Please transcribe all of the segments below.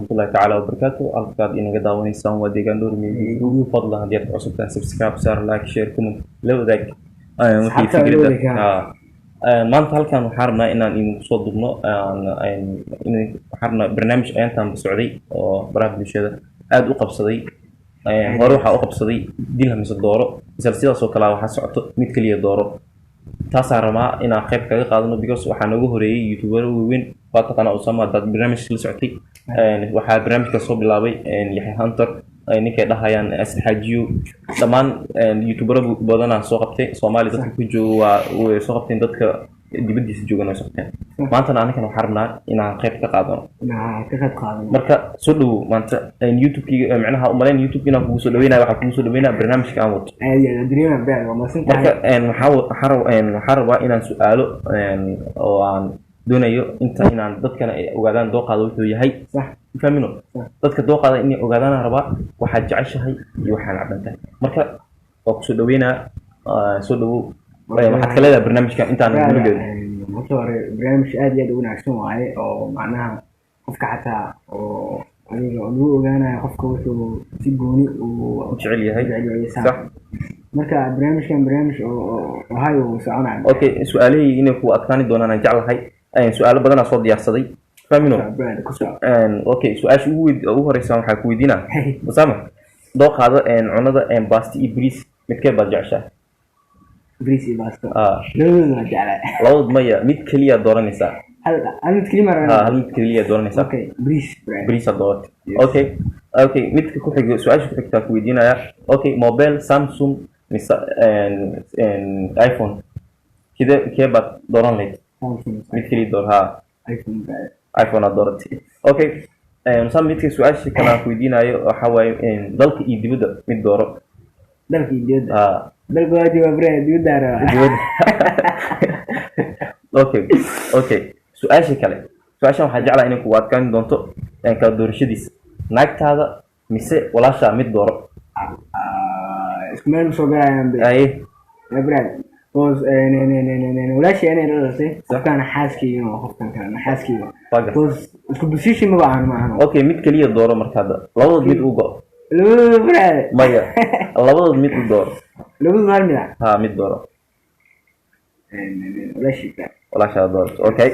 Waraxmatullahi tacaala wabarakaatu. Halkaad inaga daawanaysaan waa Deegaan Dhowr Media. Ugu fadlan, haddii aad ku cusub tahay, subscribe saar, like, share, comment, la wadaag wixii Asxaabta la fikrada. wadaag. Maanta halkan waxaan rabnaa inaan idinku soo dubno, waxaan rabnaa barnaamij ayaantan socday oo baraha bulshada aada u qabsaday. Hore waxaa u qabsaday dilha mise dooro, isla sidaas oo kale waxaa socoto mid keliya dooro. Taasaan rabaa inaan qayb kaga qaadano, because waxaa nooga horeeyey youtubero waaweyn. Waa taqaanaa Usama, haddaad barnaamijka la socotay. Waxaa barnaamijka soo bilaabay Yaxya Hunter, ninkay dhahayaan Asad Xaajiyo. Dhammaan youtubero badanaa soo qabtay. Soomaaliya dadka ku jooga waa way soo qabteen, dadka dibadiisa joogana way soo qabteen. Maantana anigan waxaan rabnaa inaan qayb ka qaadano. Inaa ka qayb qaadano. Marka soo dhowow. Maanta youtube-kiga, micnaha umalayn youtube inaan kugu soo dhaweynaya, waxaa kugu soo dhaweynaya barnaamijka aan wato. Aad iyo aad dareema baa waa mahadsan Marka tahay. Waxaan rabaa inaan su-aalo oo aan doonayo inta inaan dadkana ay ogaadaan dooqaada wuxuu yahay. Fahmino? Sax. Dadka dooqaada inay ogaadaan aan rabaa, waxaad jeceshahay iyo waxaan cabban tahay. Marka waa kusoo dhaweynaa, soo dhawow. Waxaad ka leedahay barnaamijkan intaan guda gelin? Horta hore barnaamij aad iyo aad u wanaagsan waaye, oo macnaha qofka xataa oo adiga lagu ogaanayo qofka wuxuu si gooni uu u jecel yahay. Jecel yahay, sax. Marka barnaamijkan barnaamij oo hay uu soconayo. Okay, su-aalihii inay ku adkaani doonaan aan jeclahay. Su-aalo badanaa soo diyaarsaday, fahmino? Brad, ku soco. Okay, su-aasha ugu horeysa waxaa ku weydiinaa, Usama, dooqaada cunada, baasti iyo bariis, midkee baad jeceshahay? Bariis iyo baasto? Labadooda waa jeclaa. Labadood maya, mid keliya dooranaysaa. Hal mid keliya ma Ha, rabaa? hal mid keliya dooranaysaa. Okay, bariis, Brad. Bariisaad dooratay. Yes. Okay, midka ku xigo, su-aasha ku xigtaa ku weydiinaya. Okay, mobile Samsung mise iPhone, kee baad dooran lahayd? Samsung. Mid keliya door, ha. iPhone, Brad. iPhone aad dooratay. Okay, Usama, midka su-aasha kale aan ku weydiinayo waxaa waaye dalka iyo dibadda mid dooro. Dalka iyo dibadda? Ha. Dalka waa joogaa, Brad, dibadda rabaa. Dibadda. Okay, su-aasha kale, su-aashan waxaa jeclaa inay kugu adkaan doonto kala doorashadiisa: naagtaada mise walaashaa, mid dooro. Ah, isku meel ma soo galayaan be. Aye. Ya Brad, boos walaashii anay dhalatay, qofkaan xaaskeyga waa, qofkan kalena xaaskeyga. Waa gartay. Boos isku position maba ahan, ma ahan. Okay, mid keliya dooro. Marka hadda labadood mid u go. Labadooda, Brad? Maya, labadood mid u dooro. Labadooda hal mid ah? Ha, mid dooro. Walaashii, Brad. Walaashaa doorto. Okay,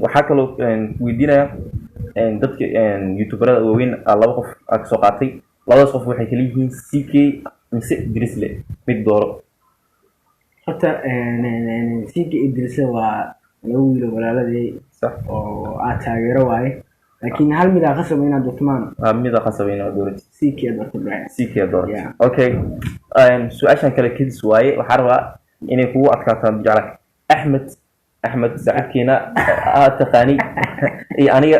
waxaa kaloo weydiinaya dadka youtuberada waaweyn aa laba qof aa kasoo qaatay. Labadaas qof waxay kala yihiin CK mise Drisle, mid dooro. Horta Sinka Idrisa waa laba wiilo walaaladey oo aad taageero waaye, laakiin hal mid aa qasab inaad doorto maano? Aa, mida qasab inaad dooratid? CK aad doorto, Brad. CK dooratay. Yeah. Okay, su-aashan kale kedis waaye, waxaa rabaa inay kugu adkaataan jecla. Axmed saaxiibkiina aad taqaani iyo aniga,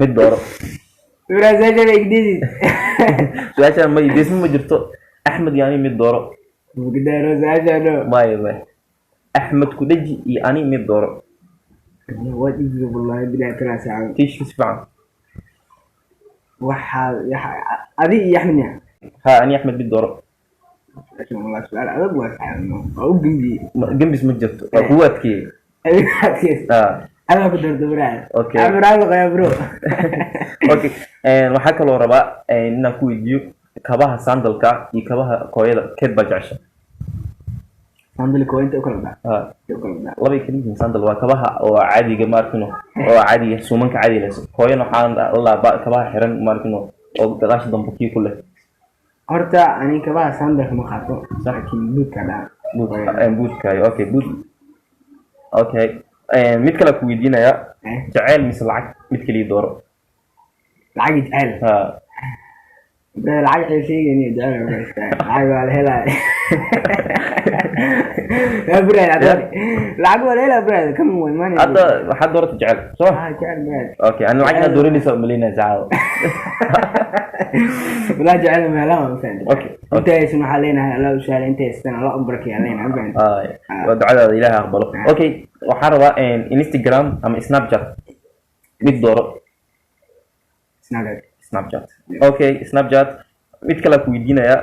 mid dooro. Brad, saasha igdisid. Su-aashan ma desma ma jirto. Axmed iyo ani, mid dooro. Mugdaaro saasha no. Maya, maya, Axmed ku dheji iyo ani, mid dooro. Waad iibsada, wallahi bilahi talaa saacan. Tiishka si fiican. Waxaa adi iyo Axmed ya? Ha, ani Axmed, mid dooro. Wallahi su-aal adag waa saacan, waa u gembiyey. Gembis ma jirto, waa kugu adkeeyey. Adiga adkeys. Adaa ku doorto, Brad. Okay. Brad qaya, bro. Okay, waxaa kaloo rabaa inaan ku weydiiyo kabaha sandalka iyo kabaha kooyada, keed baa jecesha? Sandalka waa inta u kala dhac. Ha. Inta u kala dhac. Labay kala yihiin. Sandal waa kabaha oo caadiga, maarkino, oo caadiga, suumanka caadiga leh. Kooyana waxaan la dhahaa kabaha xiran, maarkino, oo gadaasha dambe kii ku leh. Horta ani kabaha sandalka ma qaato, laakiin buudka dhaca. Buudka. Okay, buud. Okay, mid kale ku weydiinaya. Jaceyl mise lacag, mid kaliya dooro. Lacag iyo jaceyl? Ha. Brad, lacag waxay sheegayni jaceyl waa haystaa. Lacag waa la helaya ya Brad, lacag waa la helaya, Brad, come on money. Hadda waxaad doorata jaceyl, soo? Ah, jaceyl, Brad. Okay, ani lacag inaad dooranaysa umaleynaya saacada. Walaa jaceyl meelaha ma fahanti. Okay. Inta haysan waxaa leenahay Allah u sahla, inta haystan Allah u barakeeya leenahay, ma fahanti. Waa ducadaada, Ilaahay aqbalo. Okay, waxaan rabaa Instagram ama Snapchat, mid dooro. Snapchat. Snapchat. Okay, Snapchat. Mid kale ku weydiinaya.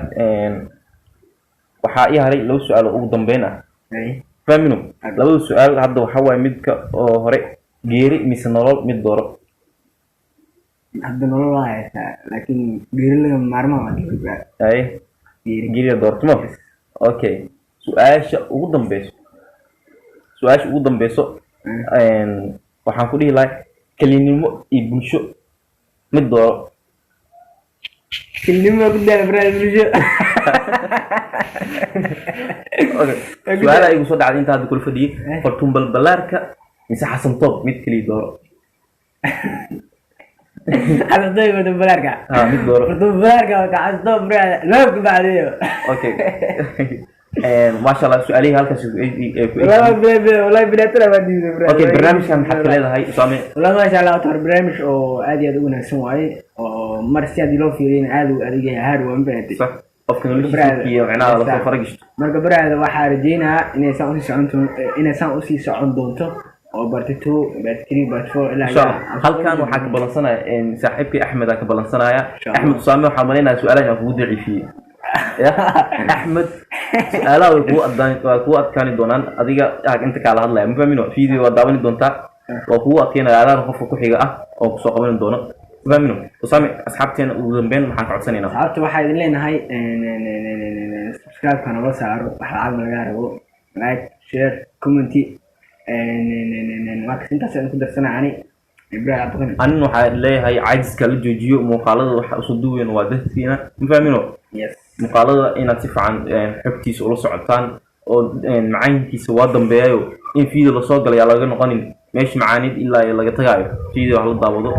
Waxaa ii haray laba su-aal oo ugu dambeyn ah. Fahmino? Labada su-aal hadda waxaa waaye, midka oo hore, geeri mise nolol, mid dooro. Hadda nolol waa haysaa, laakiin geeri lagama maarmaan waa geeri brother. Ay, Geeri. Geeriya doortmo. Okay, su-aasha ugu dambeyso, waxaan ku dhihi lahaa kelinimo iyo bulsho mid dooro. Kelinimo ku daa brother, bulsho. Okay, su-aalaha igu soo dhacday inta hadda kula fadhiyey: Fartuun Balbalaarka mise Xasan Toob, mid keliya dooro. Xasan Toob, balaarka. Ha, mid dooro. Fartuun balaarka wata Xasan Toob brother, laba bacdiyo. Okay, maasha Allah, su-aalihii halkaas ku Wallahi bila wallahi bila tala waa diiday brother. Okay, barnaamijkan maxaad ka leedahay, Usaame? Wallahi maasha Allah, horta barnaamij oo aad iyo aad u wanaagsan waaye, oo mar si aad loo fiiriyana aad u adag yahay haar waa mafahamtay. Sax, qofka noloshiisa iyo micnaha lasoo faragishto. Marka brother, waxaa rajeynayaa inay saan usii socon doonto oo part 2, part 3, part 4 ilaa Insha Allah halkan waxaa ka balansanaya saaxiibkii Axmed aa ka balansanaya. Insha Allah. Axmed Usaame, waxaa malaynayaa su-aalaha inaan kugu daciifiyey. Ya Axmed, su-aalaha way kugu adkaani doonaan. Adiga inta kaala hadlaya, ma fahmino, video waa daawani doontaa, waa kugu adkeynaya adaana qofka ku xiga ah oo kusoo qabani doono, ma fahmino. Usaame, asxaabteena ugu dambeyn maxaan ka codsanaynaa? Asxaabta waxaa idin leenahay subscribe-ka nala saaro, wax lacag ma laga rabo, like, share, comment. Waa kas, intaas aan ku darsana ani Ibrahim Cabdiqani. Anin waxaa leeyahay caajiska la joojiyo. Muuqaalada waxa usoo duweyn waa dadkiina, ma fahmino. Yes. Muuqaalada inaad si fiican xogtiisa ula socotaan oo macaankiisa waa dambeeyayo in video lasoo galay yaa laga noqonin meesha macaanid ilaa laga tagaayo video wax la daawado.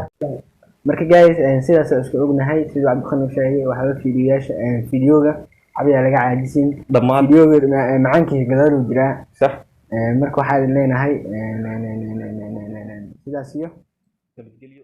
Marka guys, sidaas aan isku ognahay, siduu Cabdiqani u sheegay, waxaaba fiidiyoyaasha fiidiyoga waxba laga caajisin. Dhammaan. Fiidiyoga macaankiisa gadaaluu jiraa. Sax. Marka waxaa idin leenahay sidaas iyo nabadgelyo.